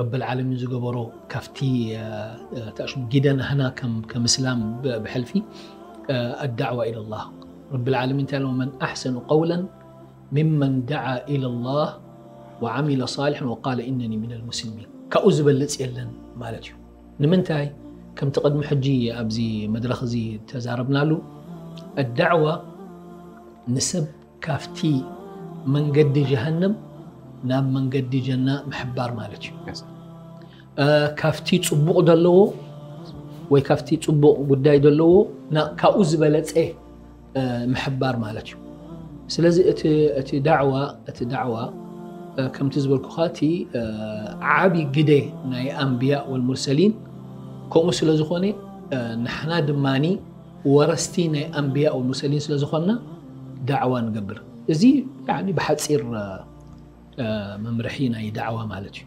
ረብል ዓለሚን ዝገበሮ ካብቲ ተሽሙ ጊደናህና ከም እስላም ብሕልፊ ኣዳዕዋ ኢለላህ። ረብል ዓለሚን እንታይ ሎ መን ኣሕሰኑ ቀውለን ሚመን ደዓ ኢለላህ ወዓሚለ ሳሊሐን ወቃለ ኢነኒ ሚነል ሙስሊሚን። ካብኡ ዝበልፅ የለን ማለት እዩ። ንምንታይ ከምቲ ቅድሚ ሕጂ ኣብዚ መድረኽ እዚ ተዛረብናሉ ኣዳዕዋ ንሰብ ካብቲ መንገዲ ጀሃነም ናብ መንገዲ ጀና ምሕባር ማለት እዩ። ካብቲ ፅቡቕ ዘለዎ ወይ ካብቲ ፅቡቕ ጉዳይ ዘለዎ ካብኡ ዝበለፀ ምሕባር ማለት እዩ። ስለዚ እቲ ዳዕዋ እቲ ዳዕዋ ከምቲ ዝበልኩኻ እቲ ዓቢ ግደ ናይ ኣንብያ ወልሙርሰሊን ከምኡ ስለ ዝኾነ ንሕና ድማኒ ወረስቲ ናይ ኣንብያ ወልሙርሰሊን ስለ ዝኾንና ዳዕዋ ንገብር። እዚ ብሓፂር መምርሒ ናይ ዳዕዋ ማለት እዩ።